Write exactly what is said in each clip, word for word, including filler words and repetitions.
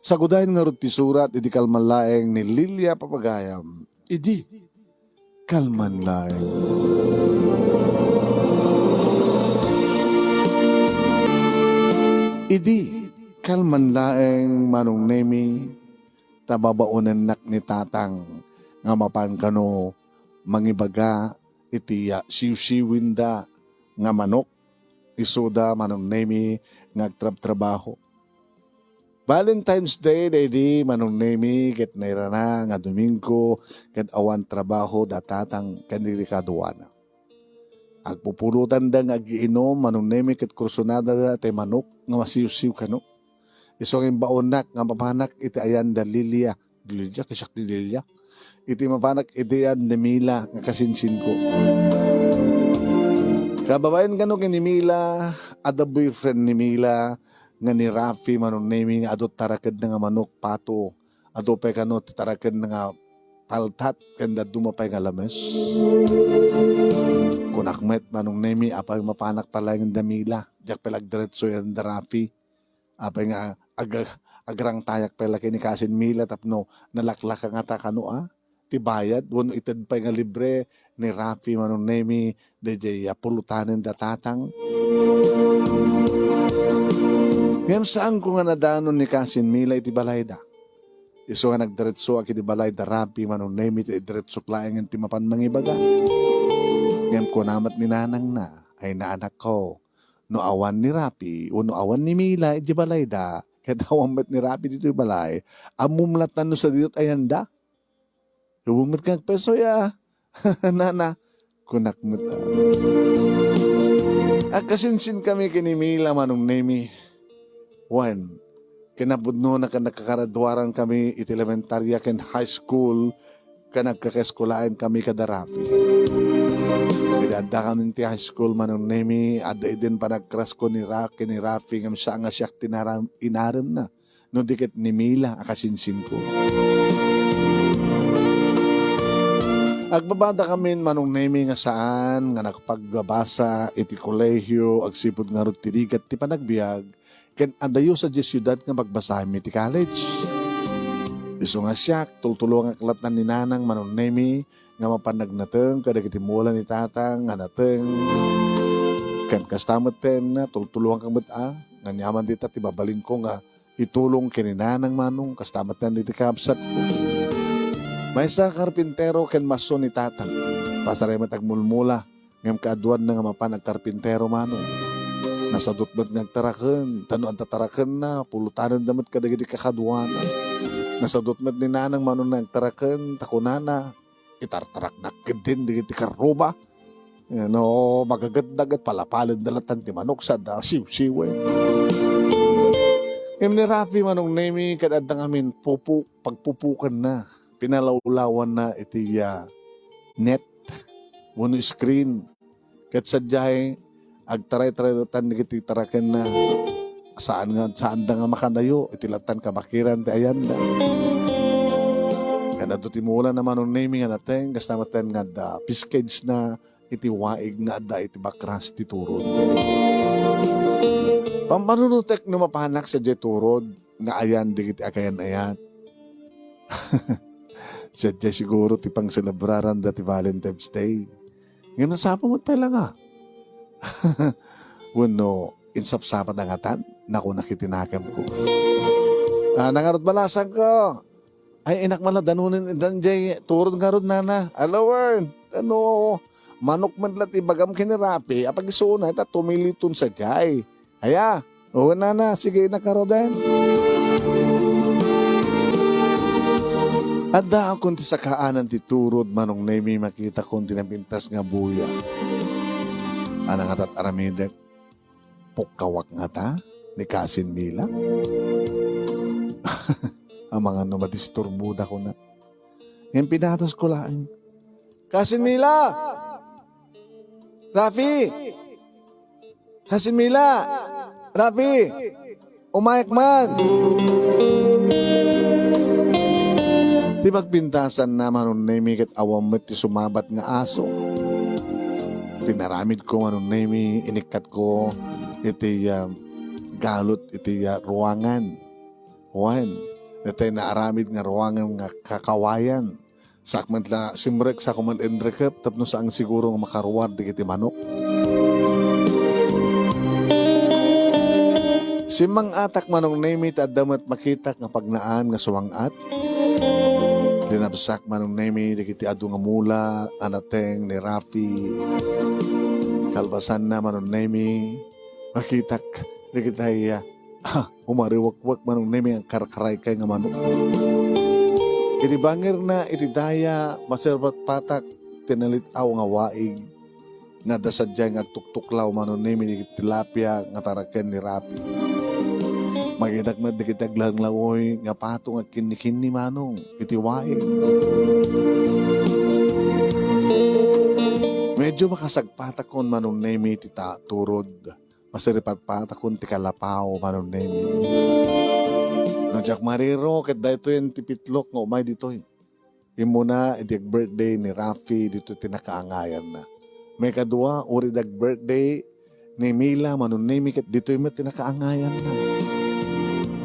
Sagudayen ngarud ti surat idi kalman laeng ni Lilia Papagayam. Idi kalman laeng. Idi kalman laeng, Manong Nemi, ta babaonennak ni Tatang nga mapan kano mangibaga iti, ah, siwsiwinda nga manok. Isuda, Manong Nemi, nga agtrabtrabaho. Valentine's Day daydi, Manong Nemi, ket nairana nga Domingo, ket awan trabaho da Tatang ken dagiti kaduana. Agpupulotanda nga agiinum, Manong Nemi, ket kursunada da ti manok nga masiwsiw kano. Isu nga imbaonnak nga mapanak iti ayan da Lilia. Lilia, kasiak ti Lilia. Iti mapanak iti ayan ni Mila nga kasinsinko. Kababain kano ken ni Mila, adda boyfriend ni Mila nga ni Rafi, Manong Nemi, nga adu ti tarakedna nga manok, pato. Adu pay kano ti tarakedna nga paltat ken dadduma pay nga lames. Kunak met, Manong Nemi, apay mapanak pay laeng da Mila. Diak pay la agdiretso yan da Rafi. Apay nga ag-, agrangtayak pay la ken ni Kasin Mila tapno nalaklaka ngata kano, a? Ti bayad, wenno ited pay nga libre ni Rafi, Manong Nemi, daydiay, a, pulotanen da Tatang. Ngem saanko nga nadanon ni Kasin Mila iti balayda. Isu nga nagdiretsoak iti balay da Rafi, Manong Nemi, ti diretsok laengen ti mapan mangibaga. Ngem kuna met ni nanangna, ay, naanakko, no awan ni Rafi wenno awan ni Mila iti balayda, ket awan met ni Rafi ditoy balay, ammom latta no sadino ti ayanda? Awan met nga agpayso ya, nana, kunak met. Agkasinsin kami ken ni Mila, Manong Nemi. Wen, kinapudno na ken nagkakaraduaran kami iti elementaria ken high school, ken agkakaeskulaen kami kada Rafi. Idi adda kami ti high school, Manong Nemi, adda idin panagkrasko ni Ra-, ken ni Rafi, ngem saan nga siak ti naram-, inaremna, no di ket ni Mila a kasinsinko. Agbabada kami, Manong Nemi, nga saan nga nagpagbabasa iti kolehiyo agsipud ngarud ti rigat ti panagbiag, ken adayo sadiay siudad nga pagbasaenmi ti college. Isu nga siak, tultulongak latta ni Nanang, Manong Nemi, nga mapan nagnateng kadagiti mula ni Tatang nga nateng. Ken kasta met ten, tultulongak met a, nga aniaman dita ti mabalinko nga itulong ken ni Nanang Manong, kasta met ten dagiti kabsatko. Maysa a karpintero ken mason ni Tatang. Pasarem met agmulmula. Ngem kaaduanna nga mapan agkarpintero, Manong. Nasadut met nga agtaraken, ta no adda tarakenna, pulotanenda met kadagiti kakaduana. Nasadut met ni Nanang Manong nga agtaraken, ta kunana, itartaraknak ketdin dagiti karruba. No magagetda ket palapalenda latta ti manok, sada siwsiwen. Ngem ni Rafi, Manong Nemi, ket adda ngamin pupu-, pagpupukenna. Pinalawlawanna iti, ah, net wenno screen. Ket sadiay, agtaray-taray latta dagiti tarakenna. Saan nga, saanda nga makadayo iti lattan kabakiran ti ayanda. Ken adu ti mula na, Manong Nemi, nga nateng, kasta met ten nga adda fish cage na iti waig nga adda iti bakras ti turod. Pampanunotek no mapanak sadiay turod nga ayan dagiti agayan-ayat. Sadiay siguro ti pangselebraranda ti Valentine's Day. Ngem nasapa met pay la nga. Wenno insapsapatda ngatan, nakunak iti nakemko. Ah, nangarud balasangko. Ay, innak man la danonen idan jay turod ngarud, nana. Alawen, ano, manok man la ti bagam ken ni Rapi, apag isuna, ita tumiliton sadiay. Aya, o, nana, sige, innak ngaruden. Addaakon ti sakaanan ti turod, Manong Nemi, makitakon ti napintas nga buya. Ana nga tat-aramidek? Pukkawak ngata ni Kasin Mila? Amangan no madisturboda, kuna. Ngem pinatasko laeng. Kasin Mila! Rafi! Kasin Mila! Rafi! Umayek man! Ti pagpintasanna, Manong Nemi, ket awan met ti sumabat nga aso. Pinaramidko, Manong Nemi, inikkatko iti, ah, galut iti, ah, ruangan. Wen, daytay naaramid nga ruangan nga kakawayan. Saak met la simrek, saak met inrekep tapno saan siguro nga makaruar dagiti manok. Simmang-atak, Manong Nemi, ta adda met makitak nga pagnaan nga sumang-at. Linabsak, Manong Nemi, dagiti adu nga mula a nateng ni Rafi. Kalpasanna, Manong Nemi, makitak dagiti, ah, umariwakwak, Manong Nemi, agkarkaraykay nga manok. Iti bangirna iti daya, masirpatpatak ti nalit-aw nga waig nga adda sadiay nga agtuktuklaw, Manong Nemi, dagiti tilapia nga taraken ni Rafi. Makitak met dagiti aglanglangoy nga pato nga agkinnikinni, Manong, iti waig. Medyo makasagpatakon, Manong Nemi, ti ta-, turod. Masiripatpatakon ti kalapaw, Manong Nemi. No diak mariro, ket daytoyen ti pitlok nga umay ditoy. Immuna, idi ag-birthday ni Rafi, ditoy ti nakaangayanna. Maikadua, uray idi ag-birthday ni Mila, Manong Nemi, ket ditoy met ti nakaangayanna.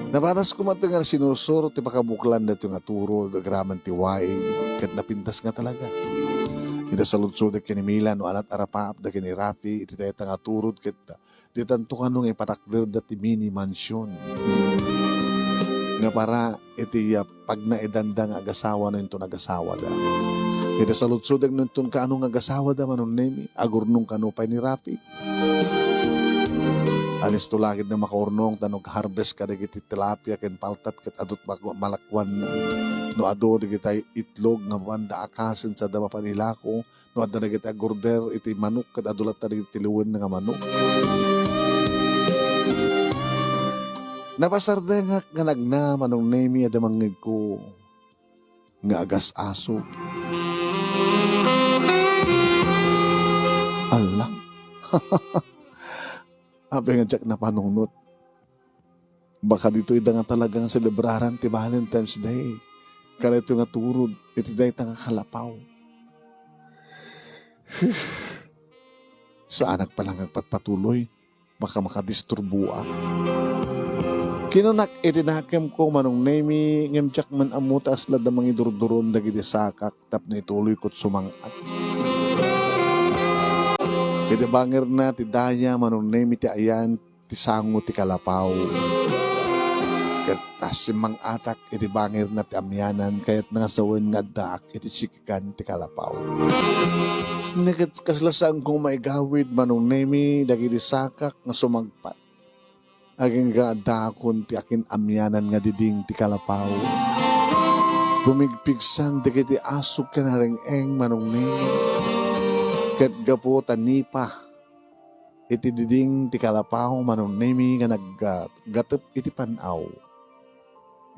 Napatas koma ti nga sinursuro ti pakabuklan daytoy nga turod, agraman ti waig, ket napintas nga talaga. Ida saludsodek ken ni Mila no anat a rapaapda ken ni Rafi iti dayta nga turod, ket ditanto kano nga ipatakderda ti mini mansion nga para iti, ah, pagnaedanda nga agasawa no inton agasawada. Iti saludsodek no inton kaano nga agasawada, Manong Nemi, agurnong kano pay ni Rafi. Anisto la ketdi a makaurnong ta no ag-harvest kadagiti tilapia ken paltat ket adu't mag-, malakuanna. No adu dagiti itlog nga mapanna akasen sa adda mapan ilako, no adda dagiti ag-order iti manok ket adu latta dagiti tiliwenna nga manok. Napasardengak nga nagna, Manong Nemi, adda mangngegko nga agas-aso. Alla. Apay nga diak napanunot? Baka ditoy da nga talaga nga selebraran ti Valentine's Day. Kadaytoy nga turod iti dayta nga kalapaw. Saanak pala nga agpatpatuloy. Baka makadisturboak. Kinunak iti nakemko, Manong Nemi, ngem diak man ammo ta asla da mangidurduron dagiti sakak tapno ituloyko ti sumang-at. Iti bangirna ti daya, Manong Nemi, ti ayan ti sango ti kalapaw. Ket ta simmang-atak iti bangirna ti amianan, kayatna nga sawen nga addaak iti sikikan ti kalapaw. Ket kasla saanko maigawid, Manong Nemi, dagiti sakak nga sumagpat. Agingga addaakon ti akin-amianan nga diding ti kalapaw. Pumigpigsan dagiti asuk ken areng-eng, Manong Nemi. Ket gapu ta nipa iti diding ti kalapaw, Manong Nemi, nga naggatep iti pan-aw.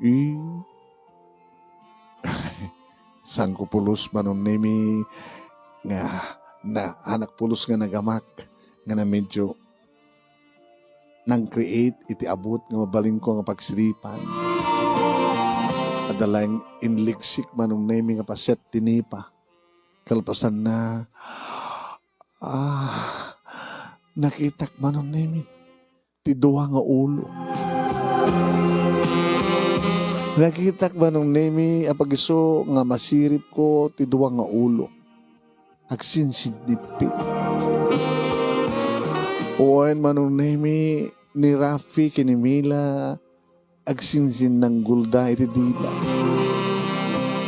Eh, sanko pulos, Manong Nemi, nga na, anak pulos nga nagamak, nga na medyo nang-create iti abut nga mabalinko nga pagsiripan. Adda laeng inligsik, Manong Nemi, nga paset ti nipa. Kalpasanna, ah, nakitak, Manong Nemi, ti dua nga ulo. Nakitak, Manong Nemi, a pagiso nga masiripko ti dua nga ulo. Agsinsinnippit. Wen, Manong Nemi, ni Rafi ken ni Mila, agsinsinnanggolda iti dila.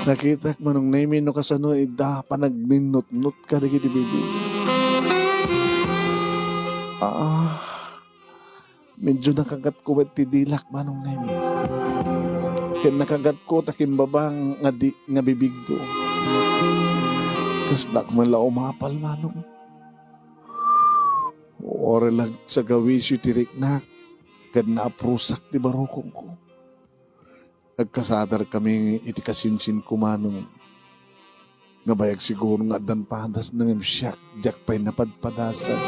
Nakitak, Manong Nemi, no kasano ida panagninnutnot kadagiti bibig. Ah, medyo nakagatko met ti dilak, Manong Nemi. Ken nakagatko ta kimbaba nga di, nga bibigko. Kasla man la umapal, Manong. Uray la agsagawisyo ti riknak, ket naaprusak ti barukongko. Agkasadarkami iti kasinsinko, Manong. Nabayag siguro nga addan padasna ngem siak, diak pay napadpadasan.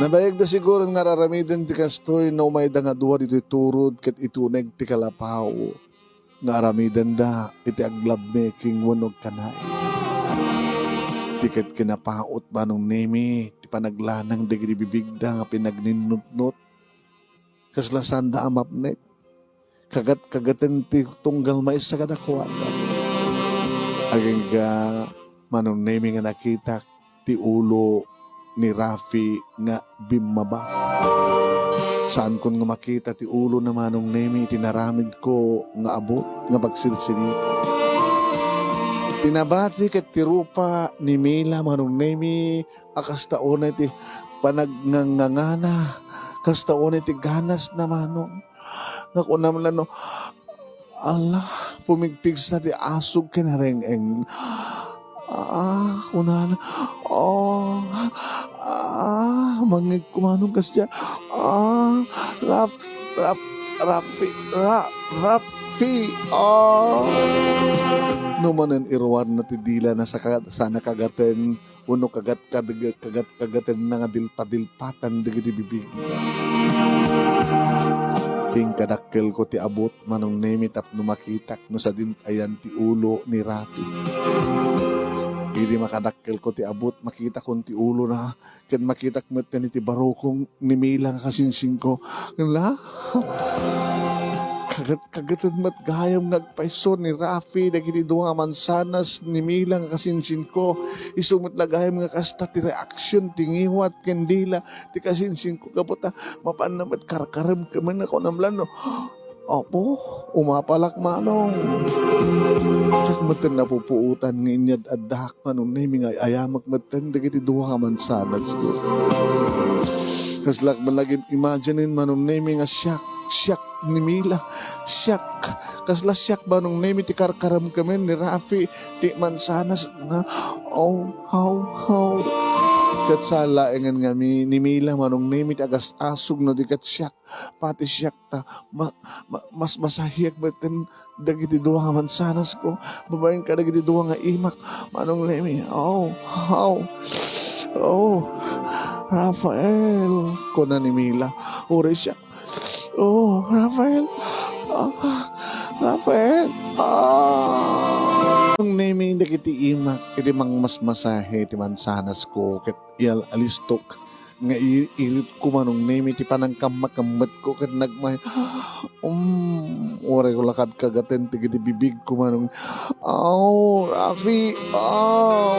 Nabayagda siguro nga ar-aramiden ti kastoy no umayda nga dua ditoy turod ket ituneg ti kalapaw nga aramidenda iti ag-lovemaking wenno agkanayon. Ti ket kinapaut, Manong Nemi, ti panaglanang dagiti bibigda nga pinagninnutnot. Kasla saanda a mapnek. kagat-kagaten ti tunggal maysa kadakuada. Agingga, Manong Nemi, nga nakitak ti ulo ni Rafi nga bimmaba. Saankon nga makita ti ulo na, Manong Nemi, iti naramidko nga abut nga pagsirsirita. Ti nabati ket ti rupa ni Mila, Manong Nemi, a kasta unay ti panagngangngangana, kasta unay ti ganasna, Manong. Nga kunam la no, "Ala, pumigpigsa ti asog ken nareng-eng." Ah, kunana, "Oh, ah, mangngegko, Manong, kasdiay. Ah, Raf-, Raf-, Rafi, Ra-, Rafi, ah." No manen iruarna ti dilana sa ka-, sa nakagaten, wenno kagat-, kagat-, kagat-kagatenna nga dilpa-dilpatan dagiti bibig. Inkadakkelko ti abut, Manong Nemi, tapno makitak no sadin ayan ti ulo ni Rafi. Idi makadakkelko ti abut, makitakon ti ulona, ken makitak metten iti barukong ni Mila nga kasinsinko. Ngala? Kagat-kagaten met gayam nga agpayso ni Rafi dagiti dua nga mansanas ni Mila nga kasinsinko. Isu met la gayam nga kasta ti reaksion ti ngiwat ken dila ti kasinsinko. Gapu ta mapanna met karkarem kemen, kunam la no, "Apo, umapalak, Manong." Diak metten napupuotan nga inyad-addak, Manong Nemi, nga ay-ayamek metten dagiti dua nga mansanasko. Kaslak met la gayam imaginen, Manong Nemi, nga siak, siak ni Mila, siak. Kasla siak, Manong Nemi, ti karkarem kemen ni Rafi, ti mansanas nga, "Aw, haw, haw." Ket saan laengen nga mi-, ni Mila, Manong Nemi, ti agas-asog no di ket siak, pati siak ta ma-, ma-, masmasahiek metten dagiti dua nga mansanasko babaen kadagiti dua nga imak, Manong Nemi. "Oh, oh, oh, Rafael," kuna ni Mila. Uray siak, "Oh, Rafael, ah, Rafael, ah." Manong Nemi, dagiti imak iti mangmasmasahe ti mansanasko ket iyal-, alistok nga i-, iritko, Manong Nemi, ti panangkammakammetko ket nagmay-, um, uray ko la kadkagaten dagiti bibigko, Manong, "Aw, Rafi, aw."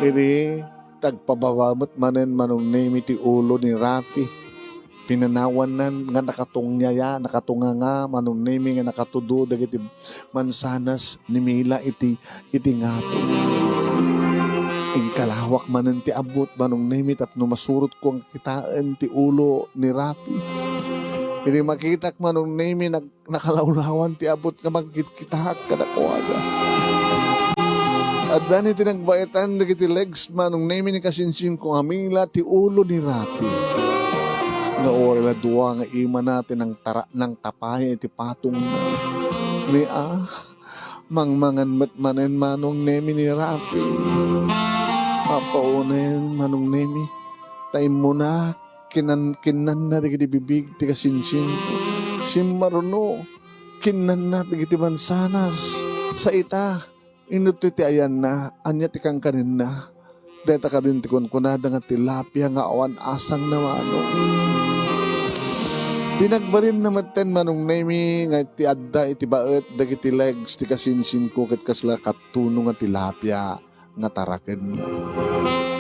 Idi tagpababa met manen, Manong Nemi, ti ulo ni Rafi. Pinanawanna nga nakatungyaya, nakatunganga, Manong Nemi, nga nakatudo dagiti mansanas ni Mila iti, iti ngato. Inkalawak manen ti abut, Manong Nemi, tapno masurotko nga kitaen ti ulo ni Rafi. Idi makitak, Manong Nemi, nag-, nakalawlawan ti abut nga mangkitkitaak kadakuada. Adda ni ti nagbaetan dagiti legs, Manong Nemi, ni kasinsinko nga Mila ti ulo ni Rafi. Nga uray la dua nga imana ti nangtara-, nangtapaya iti patongna. Ni, ah, mangmangan met manen, Manong Nemi, ni Rafi. Apaonen, Manong Nemi, ta immuna kinan-, kinnanna dagiti bibig ti kasinsinko. Simmaruno, kinnanna dagiti mansanas. Sa ita, inutto ti ayanna, ania ti kankanenna? Dayta kadin ti kunkunada nga tilapia nga awan asangna, Manong. Pinagbalinna metten, Manong Nemi, nga ti adda iti baet dagiti legs ti kasinsinko ket kasla kattuno nga tilapia nga tarakenna.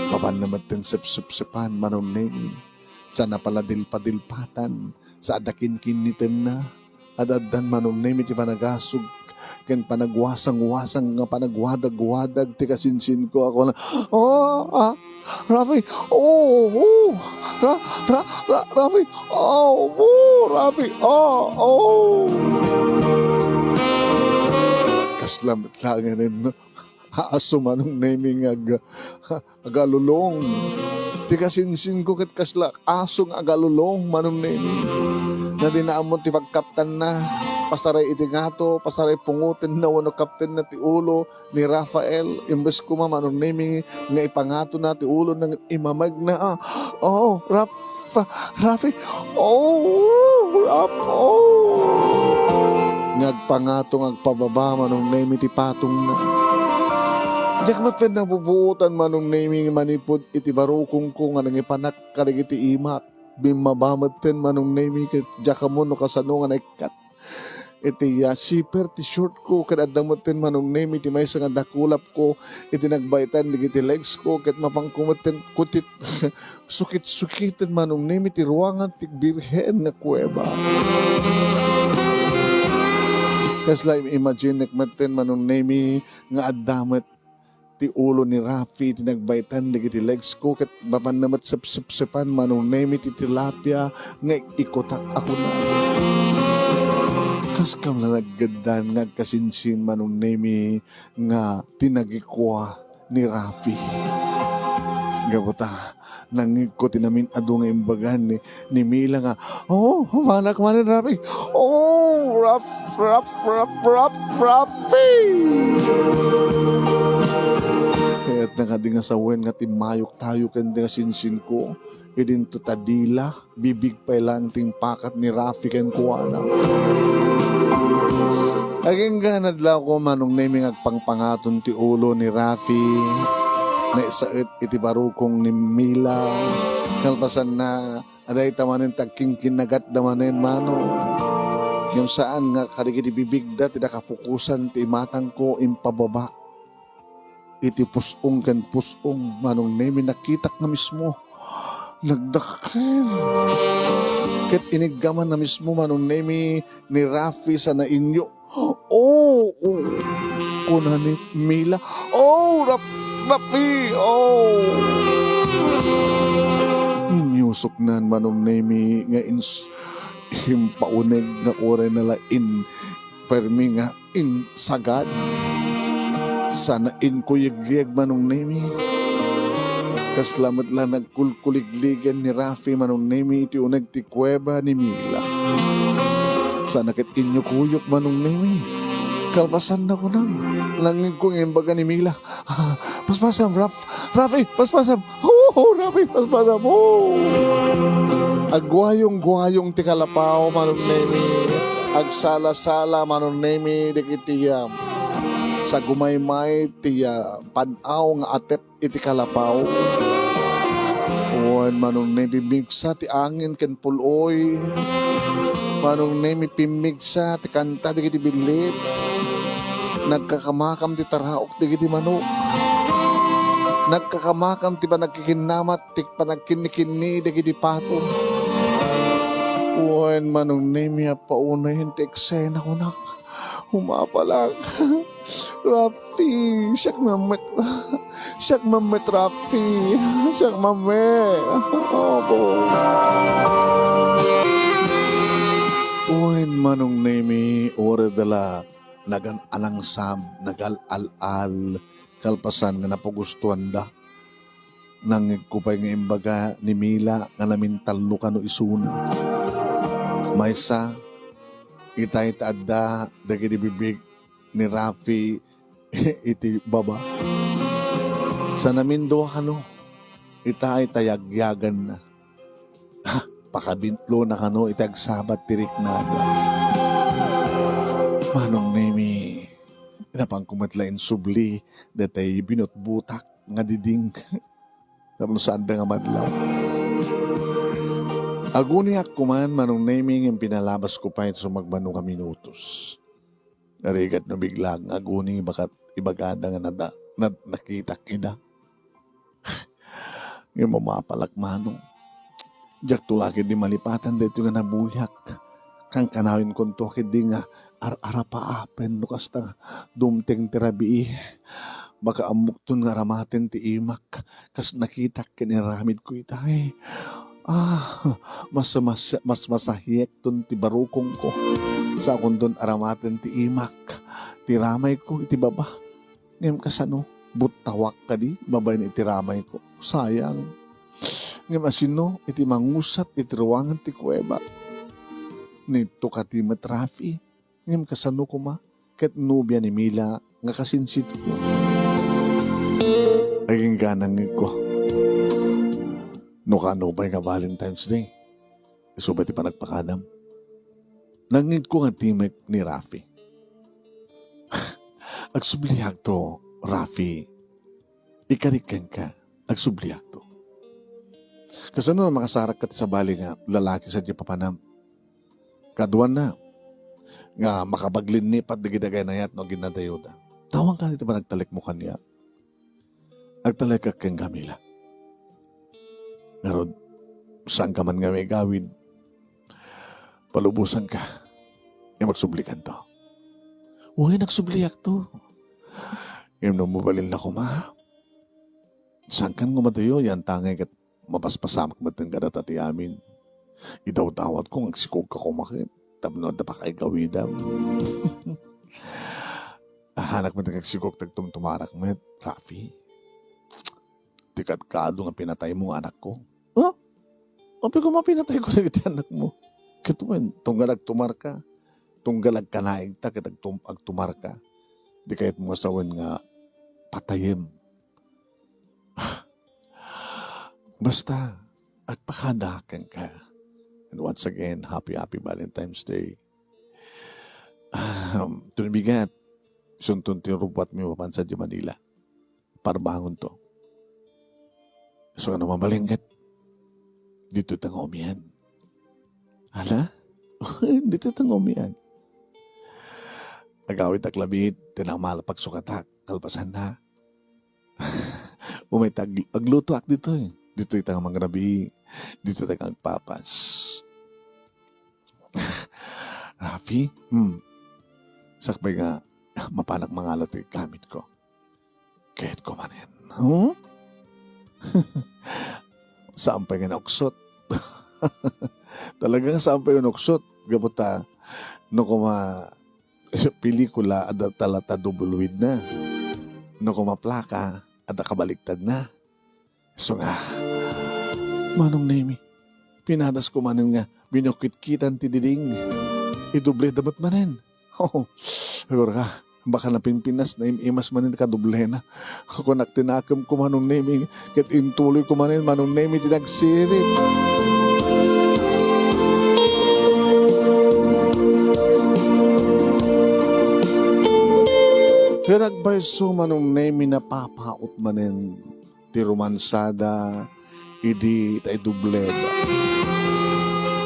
Mapanna metten sepsepsepan, Manong Nemi. Sa napaladilpadilpatan, sa adda kinkinnitenna, ad-addan, Manong Nemi, ti panagasog ken panagwasangwasang nga panagwadagwadag ti kasinsinko. Ako na, "Oh, ah, Rafi, oh, oh, Ra-, Ra-, Ra-, Rafi, oh, oh, Rafi, oh, oh." Kasla met laengen, no? Aso, Manong Nemi, nga ag-, agalulong. Ti kasinsinko ket kasla aso nga agalulong, Manong Nemi. Nga di naammo ti pagkaptanna, pasaray iti ngato, pasaray pungotenna wenno kaptenna ti ulo ni Rafael. Imbes koma, Manong Nemi, nga ipangatona ti ulona, imamagna, ah, "Oh, Raf-, Rafi, oh, Raf-, oh." Nga agpangato nga agpababa, Manong Nemi, ti patongna. Diak metten napupuotan, Manong Nemi, manipud iti barukongko nga nangipanak kadagiti imak. Bimmaba metten, Manong Nemi, ket diak ammo no kasano nga naikkat. iti, ah, zipper ti short ko, ket adda metten, Manong Nemi, ti maysa nga dakulap ko iti nagbaitan dagiti legs ko, ket mapanko metten kutit, sukit-sukiten, Manong Nemi, ti ruangan ti Birhen nga kuweba. Kasla im-, imagine-ek metten, Manong Nemi, nga adda met ti ulo ni Rafi iti nagbaitan dagiti legs ko, ket mapanna met sepsepsepan, Manong Nemi, ti tilapia nga ikutak a kuna. Kaskam la naggeddan nga agkasinsin, Manong Nemi, nga tinagikua ni Rafi. Gapu ta, nangngegko ti namin-adu nga imbaga ni, ni Mila nga, "Oh, manak manen, Rafi. Oh, Raf, Raf, Raf, Raf, Rafi." Kayat na nga di nga sawen nga timmayok tayo ken di nga sinsin ko. Idinto ta dila, bibig pay lang ti impakat ni Rafi kenkuana. Agingga nadlawko, Manong Nemi, nga agpangpangaton ti ulo ni Rafi. Naisaet iti barukong ni Mila. Kalpasanna, adda ita manen ti agkingkinnagatda manen, Manong. Ngem saan nga kadagiti bibigda ti nakapukosan ti imatangko impababa iti pus-ong ken pus-ong, Manong Nemi, nakitak nga mismo. Nagdakkel. Ket iniggaman na mismo, Manong Nemi, ni Rafi sa nainyo. "Oh, oh," kuna ni Mila. "Oh, Raf-, Rafi, oh." Inyusoknan, Manong Nemi, nga ins-, impauneg nga uray na la in-, permi nga insagad. Sana inkuyekyeg, Manong Nemi. Kasla met la nagkulkuligligen ni Rafi, Manong Nemi, iti uneg ti kuweba ni Mila. Sana ket inyukuyok, Manong Nemi. Kalpasanna kunam, nangngegko nga imbaga ni Mila, "Ah, paspasam, Raf-, Rafi, paspasam. Oh, Rafi, paspasam. Oh." Agguayong-guayong ti kalapaw, Manong Nemi. Agsala-sala, Manong Nemi, dagiti, ah, sagumaymay ti, ah, pan-aw nga atep iti kalapaw. Wen, Manong Nemi, pimmigsa ti angin ken pul-oy. Manong Nemi, pimmigsa ti kanta dagiti billit. Nagkakamakam ti taraok dagiti manok. Nagkakamakam ti panagkikinnamat ti panagkinnikinni dagiti pato. Wen, Manong Nemi, appaunay ti eksena, kunak. Umapalak. Rafi, siak mammet. Siak mammet, Rafi. Siak mammet. Opo. Wen, Manong Nemi, uray da la nagan-alangsam, nagal-al-al, kalpasan nga napagustuanda. Nangngegko pay nga imbaga ni Mila nga namintallo kano isuna. Maysa, itay ta adda dagiti bibig ni Rafi iti baba. Sa namindua kano, itay ta yagyaganna. Pakabentlona kano iti agsabat ti riknada. Manong Nemi, napanko met la insubli daytay binutbutak nga diding. Tapno saanda nga madlaw. Aguniak koman, Manong Nemi, ngem pinalabasko pay iti sumagmamano nga minutos. Narigat no bigla nga aguni, baket ibagada nga nada-, nad-, nakitak ida. Ngem umapalak, Manong. Diakto la ketdi malipatan daytoy nga nabuyak. Kankanawenkonto ketdi nga ar-arapaapen no kasta nga dumteng ti rabii. Baka ammokton nga aramaten ti imak, kas nakitak ken inaramidko itay. Ah, mas, mas, mas masahiekton ti barukongko. Sakonton aramaten ti imak, ti ramayko iti baba. Ngem kasano? Buttawak kadi babaen iti ramayko. Sayang. Ngem asino iti mangusat iti ruangan ti kuweba? Nitto kadi met Rafi. Ngem kasano koma ket nobia ni Mila nga kasinsinko? Agingga nangngegko. No kano pay nga Valentine's Day, isu pay ti panagpakadam. Nangngegko nga timek ni Rafi. Agsubliakto, Rafi. Ikarik kenka, agsubliakto. Kasano a makasarakka ti sabali nga lalaki sadiay papanam? Kaduana, nga makapaglinnipat dagiti agaynayatta no aginnadayoda. Tawanka iti panagtalekmo kaniak. Agtalekak ken Camila. Ngarud, saanka man nga maigawid, palubosanka. Ngem agsublikanto. Wen, agsubliakto. Ngem no mabalinna koma, saankan nga madayo, yan tangay ket mapaspasamak metten kadata ti amin. Idawdawatko nga agsikogka koma ket tapno adda pakaigawidam. Ahanak met nga agsikog ti agtumtumarak met, Rafi. Ti kadkado nga pinataymo nga anakko. Huh? Apay koma pinatayko dagiti anakmo? Ket wen, tunggal agtumarka. Tunggal agkanaigta ket agtum-, agtumarka. Di kayatmo a sawen nga patayem. Basta, agpakada kenka. And once again, happy, happy Valentine's Day. Ahem, tunibigat, isunton ti rubbuatmi mapan sadiay Manila. Parbangonto. So, ano mabalin ket? Ditoy ta nga umian. Hala? Ditoy ta nga umian. Agawidtak labi, ti nangmala pagsukatak, kalpasanna. Umay ta ag-, aglutoak ditoy. Ditoy ta nga mangrabii. Ditoy ta nga agpapas. Rafi, hmm. Sakbay nga, mapanak mangala ti gamitko. Kayatko manen. Hmm? Saan pay nga nauksot. Talaga nga saan pay nga nauksot. Gapu ta, no koma pelikula, adda talaga double widna. No koma plaka, adda kabaliktadna. So nga, Manong Nemi, pinadasko manen nga binukkitkitan ti diding. Idobleda met manen. Oh, agurka, baka napinpinas, naim-imas manen kadoblena. Kunak ti nakemko, Manong Nemi, ket intuloyko manen, Manong Nemi, ti nagsirib. Ket agpayso, Manong Nemi, napapaut manen ti romansada idi ta idobleda.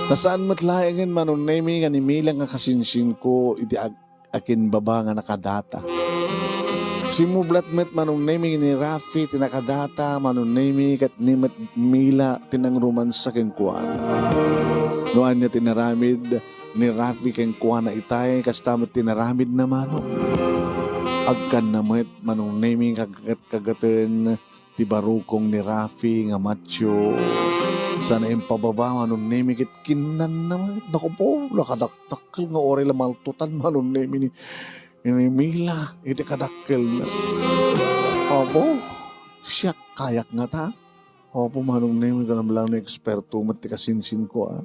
Ta saan met laengen, Manong Nemi, nga ni Mila nga kasinsinko iti ag-, akinbaba nga nakadata. Simmublat met, Manong Nemi, ni Rafi ti nakadata, Manong Nemi, ket ni met Mila ti nangromansa kenkuana. No ania ti inaramid ni Rafi kenkuana itay, kasta met ti inaramidna, Manong. Agkanna met, Manong Nemi, kagat-kagaten ti barukong ni Rafi nga macho. Sana impababa, Manong Nemi, ket kinnanna met. Naku po, nakadakdakkel nga uray la maltutan, Manong Nemi, ni, ni Mila, iti kadakkelna. Apo, siak kayak ngata. Apo, Manong Nemi, kunam lang no eksperto met ti kasinsinko, a.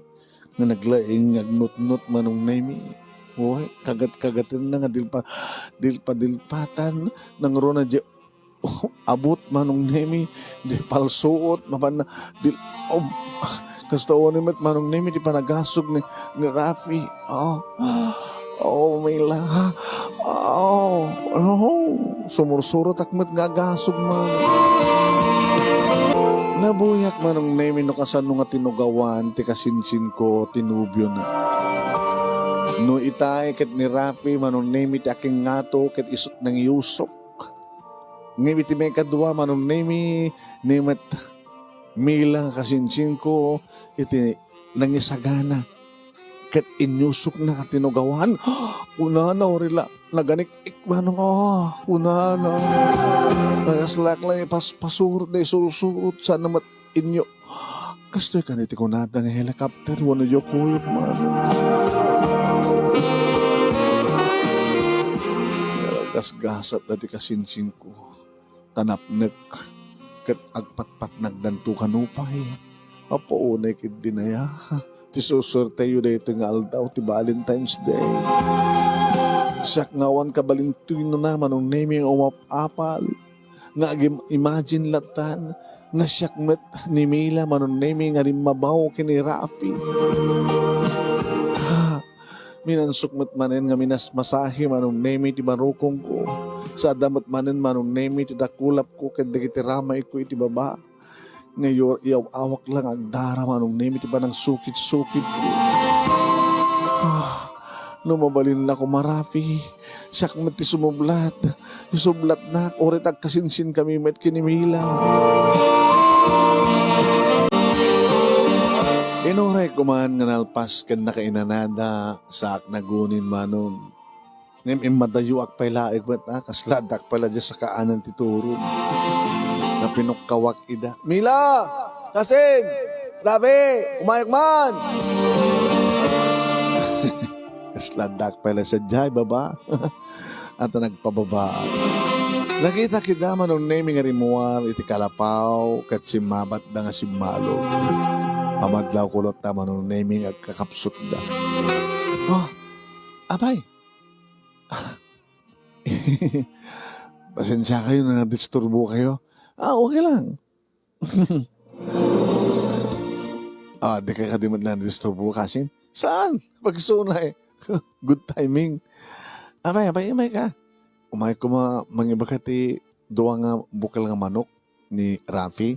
Nga naglaing nga agnutnot, Manong Nemi. Uy, kagat-kagatenna nga dilpa-, dilpa-dilpatan, nangruna di abut, Manong Nemi, di palsuot, mapan na, di, um, kasta unay met, Manong Nemi, di panagasog ni, ni Rafi. Oh. Oh, Mila. Oh, oh. Sumursurotak met nga agasog man. Nabuyak, Manong Nemi, no kasano nga tinugawan ti kasinsinko, ti nobiona. No itay ket ni Rafi, Manong Nemi, ti akingngato ket isut' nangiusok. Ngem iti maikadua, Manong Nemi, ni met Mila nga kasinsinko iti nangisagana ket inyusokna nga tinugawan. Kunana, uray la, naganik-ik, Manong, a, kunana. Nagaslak la ipaspasurot, naisursurot, sana met inyo. Kastoy kadi ti kunada nga helicopter wenno Yokoyot, Manong. Gasgasat dati kasinsinko. Tanapnek ket agpatpatnagdanto kano pay. Apo, unay ketdi aya ti susuerteyo daytoy nga aldaw ti Valentine's Day. Siak nga awan kabalintoyna, Manong Nemi, nga umap-apal nga agim-, imagine latan nga siak met ni Mila, Manong Nemi, nga rimmabaw ken ni Rafi. Ah, Minansok met manen nga minasmasahi, Manong Nemi, ti barukongko. Sada met manen, Manong Nemi, ti dakulapko ken dagiti ramayko iti baba. Nga iyaw-awak la nga agdara, Manong Nemi, ti panangsukit-sukitko. Ah, No mabalinna koma, Rafi, siak met ti sumublat. Isublatnak, uray ta agkasinsinkami met ken ni Mila. Inuray ko man nga nalpas ken nakainanada, saak nagunin manon. Ngem immadayoak pay laeng met, a, kasla addaak pay la diay sakaanan ti turog. Napinukkawak ida. "Mila! Kasin! Rafi! Umayok man!" Kasla addaak pay la sadiay baba. Ata nagpababa. Nakitak ida, Manong Nemi, nga rimmuar iti kalapaw ket simmabatda nga simmalog. Pamadlawko latta, Manong Nemi, nga agkakapsutda. "Oh, apay!" "Pasensya kayo, nadisturbo kayo." "Ah, okay lang." "Ah, di ka kadi met nadisturbo, Kasin?" "Saan? Pagsunay." Good timing. "Apay, apay, umay ka." Umay ko ma-, mangibaga ti dua nga bukel nga manok ni Rafi.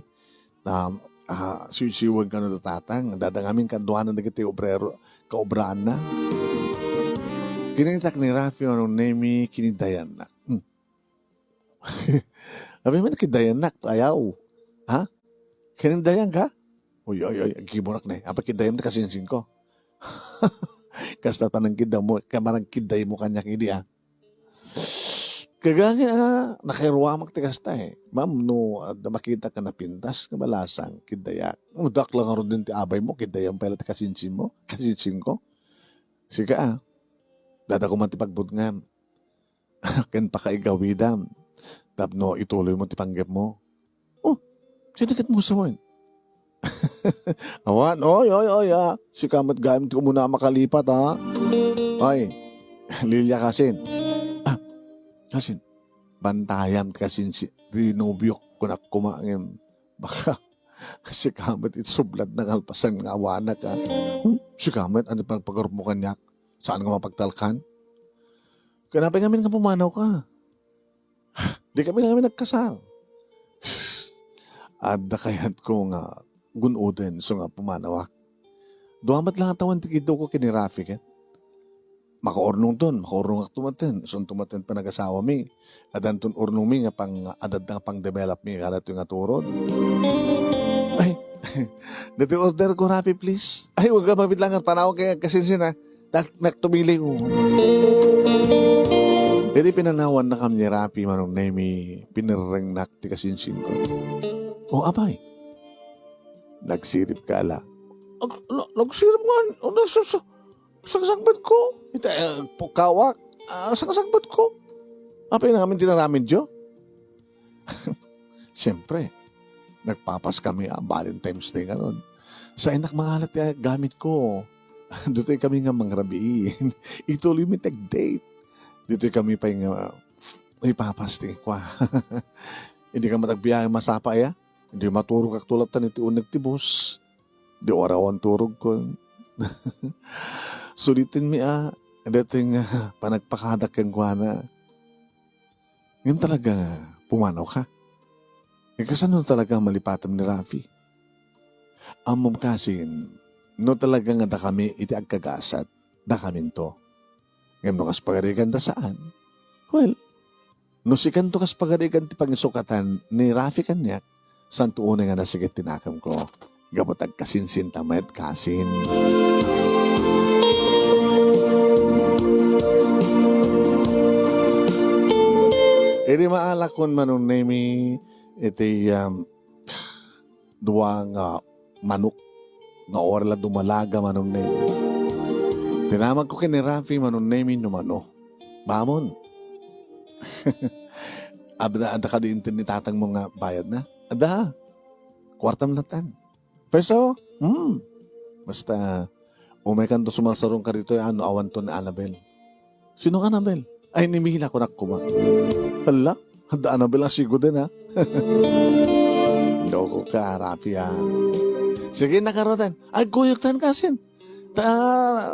Um, ah, siwsiwen kano da tatang. Adda ngamin kaduanan dagiti obrero, kaobraanna. Kinitak ni Rafi, Manong Nemi, kinidayannak. Hmm. Apay met kidayannak, ayaw. Ha? Kinidayanka? Uy, uy, uy, agkiburak na eh. Apay kidayam ti kasinsinko? Kasta panangkidaymo, kamarang kidaymo kaniak idi, ah. Kagangin, ah, nakairuamak ti kasta eh. Ma'am, no, ah, makitak nga napintas nga balasang, kidayak. Udak lang ngarud din ti abaymo, kidayam pay la ti kasinsinmo, kasinsinko. Sika, ah. Dada ko man ti pagbutngam. Ken pakaigawidam. Tapno ituloymo ti panggepmo. Oh, sino ket mo sawen? Awan, oy, oy, oy, ah. Sika met gayam ti umuna a makalipat, ha? Oy, Lilia, Kasin. Ah, Kasin, bantayam ti kasinsi-, ti nobiok, kunak koma ngem baka sika met iti sublat nga nalpasan nga awanak, ha? Hmm? Sika met, ania ti pagpagarupmo kaniak? Saan nga mapagtalkan? Ken apay ngamin nga pumanawka? Di kami ngamin nagkasar. Adda kayatko nga gun-oden isu nga pumanawak. Dua met la nga tawen ti kiddawko ken ni Rafi ket. Makaurnongton, makaurnongakto metten, isunto metten panagasawami. Addanton urnongmi nga pang-, adda nga pang-developmi kadatoy nga turod. Ay, datoy order ko, Rafi, please. Ay, huwag ka mabitlangan, panawag kay kasinsin, ha. Nak-, naktumiliw. Idi pinanawannakami ni Rafi, Manong Nemi, pinirrengnak ti kasinsinko. O, apay. Nagsiripka la. Ag-, na-, nagsirip nga, o, nasa-, sa-, sangsangpetko. Ita, eh, pukawak. Ah, sangsangpetko. Apay na ngamin ti naramidyo? Siyempre, nagpapaskami, ah, Valentine's Day ngarud. Saannak mangalat ti gamitko. Ditoy kami nga mangrabii. Ituloymi ti ag-date. Ditoy kami pay nga ipapas ti kua. Hindi ka matagbiyahe masapa, ya? Hindi maturog ak tulatan iti uneg ti bus. Di warawan turogkon. Sulitinmi, ah, daytoy nga panagpakadak kenkuana. Ngem talaga nga pumanawka? Ngem kasano talaga malipatam ni Rafi? Ammom, Kasin, no talaga nga dakami iti agkagasat, dakaminto. Ngem no kas pagarigan ta saan, well, no sikanto kas pagarigan ti pangisukatan ni Rafi kaniak, santo unay nga nasiget ti nakemko. Gapu ta agkasinsinta met, Kasin. Idi maalakon, Manong Nemi, iti, um, dua nga manok nga uray la dumalaga, Manong Nemi. Tinamagko ken ni Rafi, Manong Nemi, no mano. Bamon. Adda, adda kadi inted ni tatangmo nga bayadna? Adda. Kuartam latan. Peso? Hmm. Basta, umaykanto sumarsarungka ditoy, a, no awanto ni Annabel. Sino nga Annabel? Ay, ni Mila, kunak koma. Hala, adda Annabel a sigoden, ha? Loko ka, Rafi, ha? Sige, nakarotan. Ay, kuyog tan, Kasin. Ta,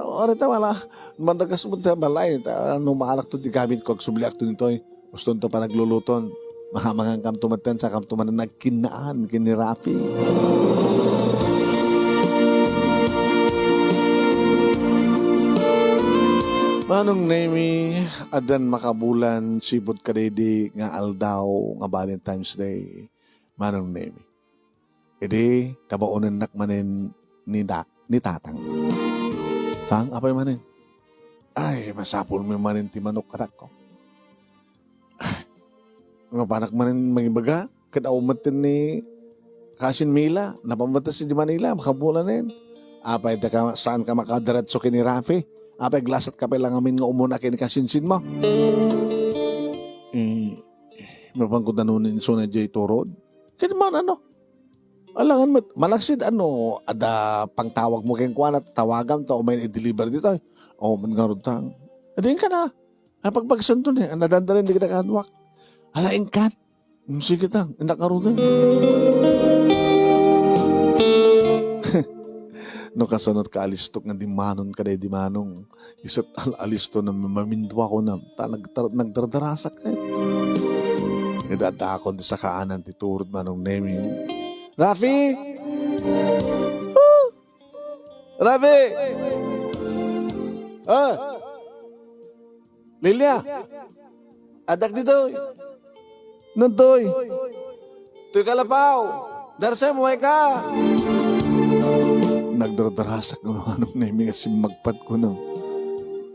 orita wala. Mandagas mo ta balay. Ta, no maalakto ti gamitko, agsubliakto ditoy. Ustonto panagluluton. Mahamangankamto metten, sakamto manen nagkinnaan ken ni Rafi. Manong Nemi, addan makabulan sipud kadaydi nga aldaw nga Valentine's Day, Manong Nemi. Idi, kabaonennak manen ni da-, ni Tatang. Tang, apay manen? Ay, masapulmi manen ti manok, anakko. Ay, mapanak manen mangibaga, ket awan met ni Kasin Mila, napametas idiay Manila, makabulanen. Apay, daka, saan ka makadiretso ken ni Rafi? Apay, glasat ka pay la ngamin nga umuna ken ni kasinsinmo? Eh, mapanko danoni insuna diay turod? Ket man, ano? Alangan met, malaksid, ano, adda pangtawagmo kenkuana, tawagam ta umay i-deliver ditoy. O, man ngarud tang. Adi, inka na. Apagpagsunto ni, ang nadandalin di kita kaduak. Ala, inkan. Mm, sige tang, indak ngarud. No kasunot ka alistok nga di manon ka di manong. Isut al-, alisto na mamindua ko na. Ta nagtar-, nagdardarasak, eh. Idadakon ti sakaanan ti turod Manong Nemi. Rafi! Ah! Rafi! Ah! Lilia! Addak ditoy! Nantoy! Toy kalapaw! Darsem, way ka! Nagdardarasak nga Manong Nemi nga simmagpat ko na.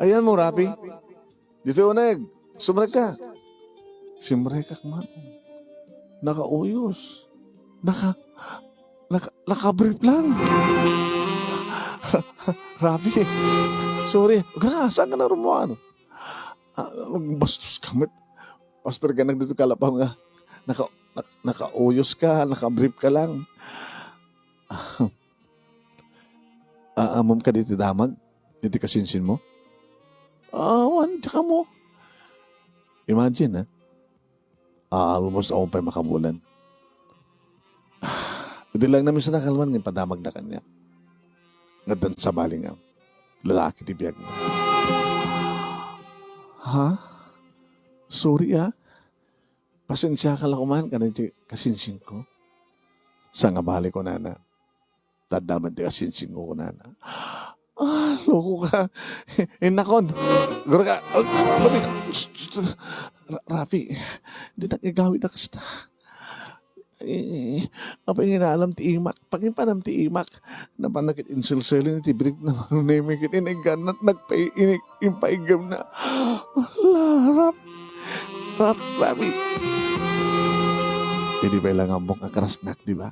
Ayan mo, Rafi? Ditoy uneg, sumrek ka. Simrekak man. Nakauyos. Naka, naka, nakabrief lang. Rafi, sorry. Gra, saan ka narumuan? Ah, bastos ka met. Pastor ka nagdito kalapaw nga. Naka, nak-, nakauyos ka, nakabrief ka lang. Aamom kadi ti damag iti kasinsinmo? Awan, diak ammo. Imagine, ha? Ah, almost awan pay makabulan. Idi lang namin sa nakalman nga ipadamagda kaniak. Nga addan sabali nga lalaki ti biagna. Ha? Sorry, ah. Pasensiaka la koman kadagiti kasinsinko. Sangabali kunana. Ta adda met ti kasinsinko kunana. Ah, loko ka. Innakon. Gura ka. Ra-, Rafi, dinak igawid a kasta. Eh, apay nga inaalam ti imak? Pangipanam ti imak. Napan na ket inselseleng ti brief na Manong Nemi ket inigganna, nagpay-, inig-, impaiggem na. Ala, Raf. Raf, Rafi. Idi pay lang ammok nga karasnak, di ba?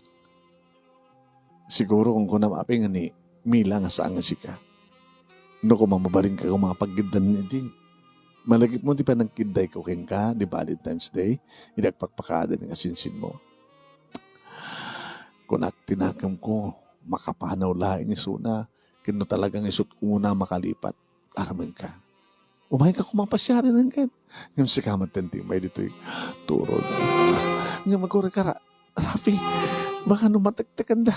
Siguro kung kunam apay nga ni Mila nga saan nga sika. No koma mabalin ka koma nga pagkiddan iti malagipmo ti panagkiddayko kenka, di Valentine's Day, idi agpakpakaada nga sinsinmo. Kunak ti nakemko, makapanaw laeng isuna, ken no talagang isut' una makalipat, aramenka. Umayka koma pasiarinen ket. Ngem sika met ti immay ditoy turod. Ngem agurayka, Ra-, Rafi, baka no matektekan da,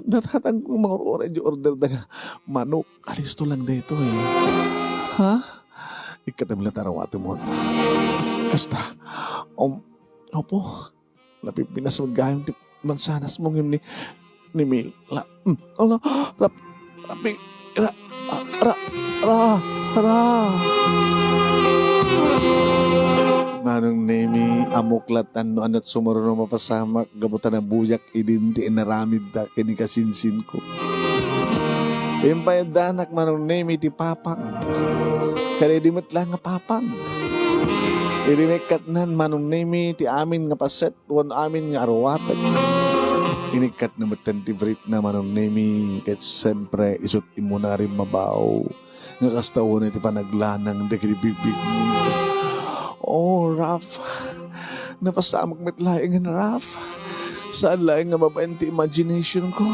da Tatang kong mangur-uray di order da nga manok, alisto lang daytoy. Ha? Ikkat na bilang tarawato mo. Kasta, um, opo. Napipintas met gayam ti mansanasmo ngem ni, ni Mila. Mm, ala, rap-, rapi-, ra-, ra-, ra-, ra-. Manong Nemi, ammok latta no ania't sumaruno mapasamak gapu ta nabuyak idin ti inaramidda ken ni kasinsinko. Impayaddanak Manong Nemi ti papang. Kadaydi met la nga papang. Idi naikkatnan Manong Nemi ti amin nga paset, wen amin nga aruatek. Inikkatna metten ti brief na Manong Nemi, ket siempre, isut' immuna rimmabaw nga kasta unay ti panaglanang dagiti bibig. Oh, Raf, napasamak met laengen, Raf. Saan laeng nga babaen ti imagination ko.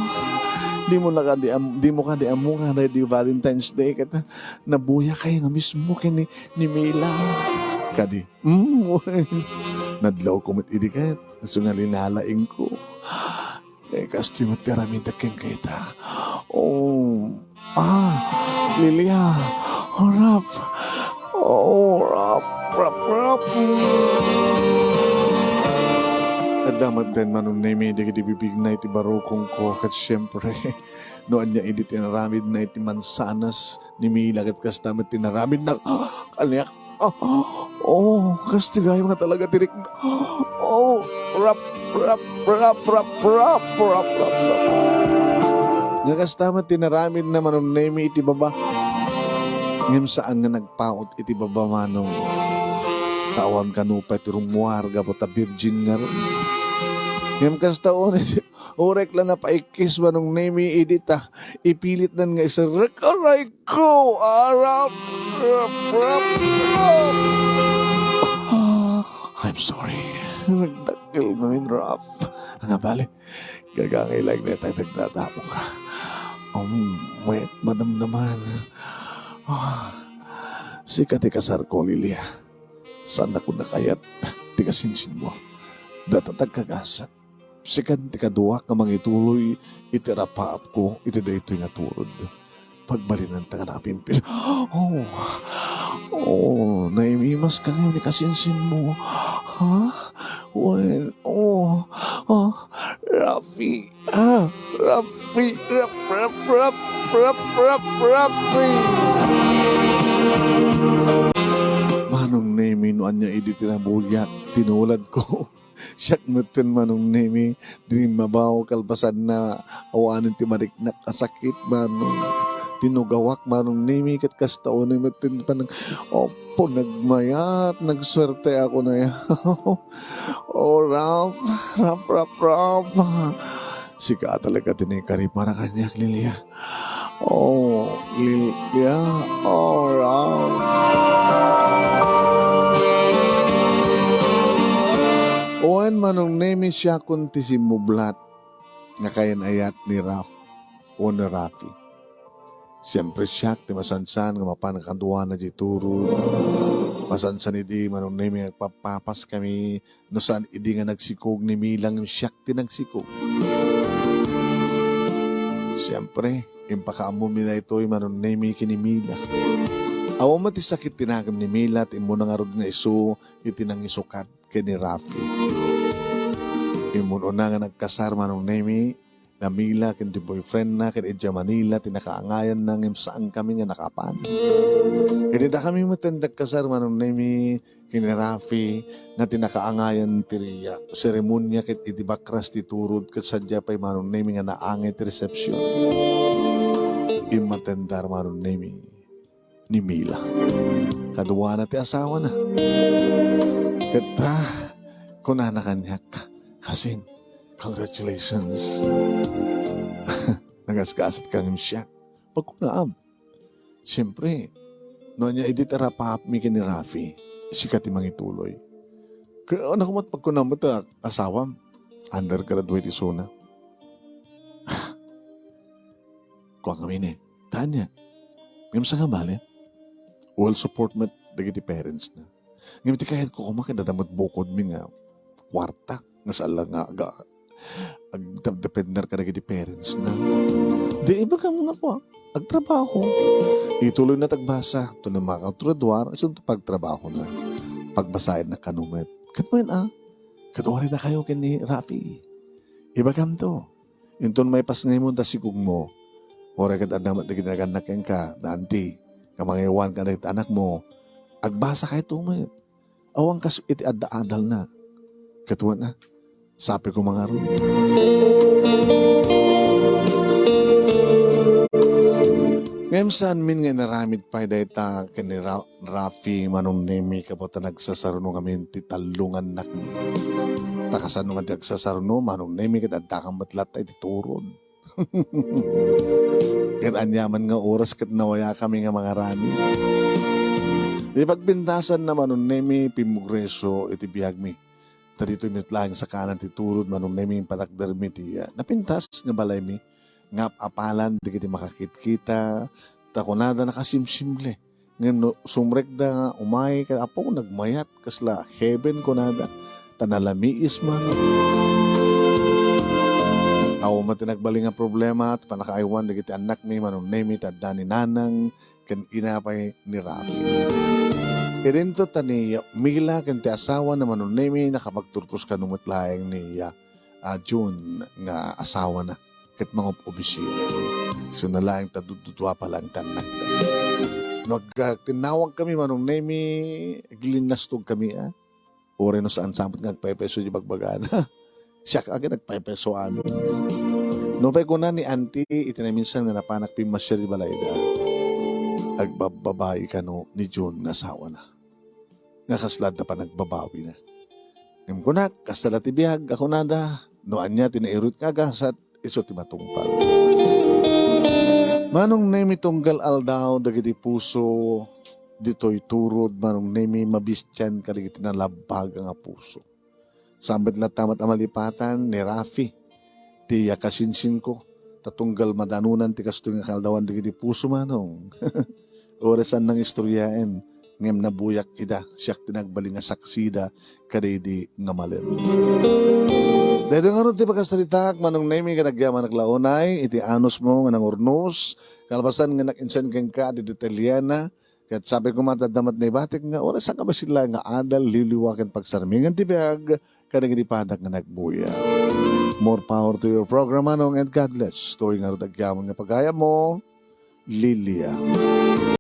Dimo na kadi am-, dimo kadi ammo nga daydi Valentine's Day ket nabuyakay nga mismo ken ni, ni Mila. Kadi. Mm, nadlawko met idi ket, isu nga linalaingko. Eh, kastoy met ti aramidek kenka ita. Oh, ah, Lilia, oh, Raf. Oh, Raf, Raf, Raf. Adda met den Manong Nemi dagiti bibigna iti barukongko, ket siempre, No ania idi ti inaramidna iti mansanas ni Mila, ket kasta met ti inaramidna kaniak. Ah, oh, kastigayo nga talaga ti rikna. Oh, rap, rap, rap. Nga kasta met ti inaramidna, Manong Nemi, iti baba. Ngem saan nga nagpaut iti baba, Manong. Ta awan kano pay ti rummuar gapu ta virgin ngarud. Ngem kasta unay, urek la napaikkis, Manong Nemi, idi ta ipilitnan nga iserrek. Aray ko! Arap! Rap! Rap! Rap! Ah, I'm sorry. Nagdakkel ngamin, Rap. Nga bale, gagangay laeng dayta ti nagdadamo ka. Um, wait, madamdaman. Ah, sika ti kasar ko, Lilia. Saan ako nakayat ti kasinsin mo. Data tagkagasat. Sikan ti kaduak nga mangituloy iti rapaapko iti daytoy nga turod. Pagbalinanta nga napimpis. Oh, oh, naimimas ka ngayon ni kasinsin mo. Ha? Well, oh, oh, Rafi, ah, Rafi, Raf, Raf, Raf, Raf, Raf, Rafi. Manong Nemi, no ania idi tinabuyak, tinulad ko. Siak metten, Manong Nemi, dimmabaw kalpasanna, awanen ti mariknak a sakit, Manong. Tinugawak, Manong Nemi, ket kasta unay metten panang, opo, nagmayat, nagsuerte ako na ya. Oh, Ralph, Ralph, Ralph, Ralph. Sika talaga ti naikari para kaniak, Lilia. Oh, Lilia, oh, Ralph. Wen, Manong Nemi, siakon ti simmublat nga kayan-ayat ni Raf wenno Rafi. Siempre, siak ti masansan nga mapan kaduana di turod. Masansan idi, Manong Nemi, agpappapas kami no saan idi nga nagsikog ni Mila ngem siak ti nagsikog. Siempre, impakaammomi daytoy, Manong Nemi, ken ni Mila. Awan met ti sakit ti nakem ni Mila, ti immuna ngarud nga isu iti nangisukat ken ni Rafi. Immun una nga nagkasar, Manong Nemi, na Mila ken ti boyfriendna ket idiay Manila ti nakaangayanna ngem saankami nga nakapan. Ket dakami met ti nagkasar, Manong Nemi, ken ni Rafi, nga ti nakaangayan ti, ah, seremonia ket iti bakras ti turod ket sadiay pay, Manong Nemi, nga naangay ti resepsion. Immatendar, Manong Nemi, ni Mila. Kaduana ti asawana. Ket, ah, kunana kaniak, "Kasin, congratulations. Nagasgasat ka ngem siak." Pagkunaam. Siyempre, no ania idi ti rapaapmi ken ni Rafi, sika ti mangituloy. Kaya anak met pagkunam met a asawam, undergraduate isuna. Kuan ngamin eh. Tanya. Ngem saan nga bale? Well support met dagiti parents na. Ngem ti kayatko koma ket adda met bukodmi nga kuarta nga saan la nga aga-, agdepender kadagiti parents na. Di ibagam nga kua, agtrabaho. Ituloy na tagbasa, to na makatraduar, isun ti pagtrabaho na. Pagbasaen na kano met. Ket main a, ket uray dakayo ken ni Rafi. Ibagam to. Inton maipasngaymo ta sikogmo, uray ket adda met dagiti nagannak kenka, na anti, nga mangaywan kadagiti anakmo, agbasa kayto met. Awan kas iti adda adalna. Ket wen a, sapay koma ngarud. Ngem saanmin nga inaramid pay dayta ken ni Ra-, Rafi, Manong Nemi, gapu ta nagsasaruno ngamin ti tallo nga annakmi. Ta kasano nga ti agsasaruno, Manong Nemi, ket adda ka met latta iti turod. Ket aniaman nga oras ket nawayakami nga mangaramid. Iti pagpintasanna, Manong Nemi, pimmugreso iti biagmi. Ta ditoy met laeng sakanan ti turod, Manong Nemi, impatakdermi ti, ah, napintas nga balaymi. Nga ap-apalan dagiti makakitkita, ta kunada nakasimsimle. Ngem no sumrekda nga umay ken Apo, nagmayat, kasla heaven kunada, ta nalamiis man. Awan met ti nagbalin nga problema ti pannakaaywan dagiti annakmi, Manong Nemi, ta adda ni nanang ken ina pay ni Rafi. Idinto ta ni Mila ken ti asawana, Manong Nemi, nakapagturpos kano met laeng ni, ah, ah, June nga asawana. ket mangub-ubsira. Isuna laeng ta dududua pa laeng ti annakda. No agtinnawag kami, Manong Nemi, aglinnastog kami, a. Uray no saan sa met nga agpepeso di bagbagana. Siak a ket agpepeso amin. Nupay kuna ni Auntie iti naminsan nga napanak pimmasiar di balayda, agbabbabai kano ni Jun nga asawana. Nga kasla adda panagbabawina. Ngem kunak, kasta la ti biag a kunada, no ania ti nairut nga agasat, isu ti matungpal. Manong Nemi, tunggal aldaw dagiti puso, ditoy turod, Manong Nemi, mabistian kadagiti nalabbaga nga puso. Saan met latta met a malipatan ni Rafi ti yakasinsinko, ta tunggal madanunan ti kastoy nga kaaldawan dagiti puso, Manong. Uray saan nang istoryaen, ngem nabuyak ida, siak ti nagbalin nga saksida kadaydi nga malem. Daytoy ngarud ti pakasaritaak, Manong Nemi, ket agyamanak la unay iti anusmo nga nangurnos, kalpasan nga nakinsen kenka ti detalyena, ket sapay koma ta adda met naibatik nga uray saan ka bassit laeng nga adal, liwliwa ken pagsarmingan ti biag kadagiti padak nga nagbuya. More power to your program, Manong, and God bless. Daytoy ngarud agyamanak nga pagayammo, Lilia.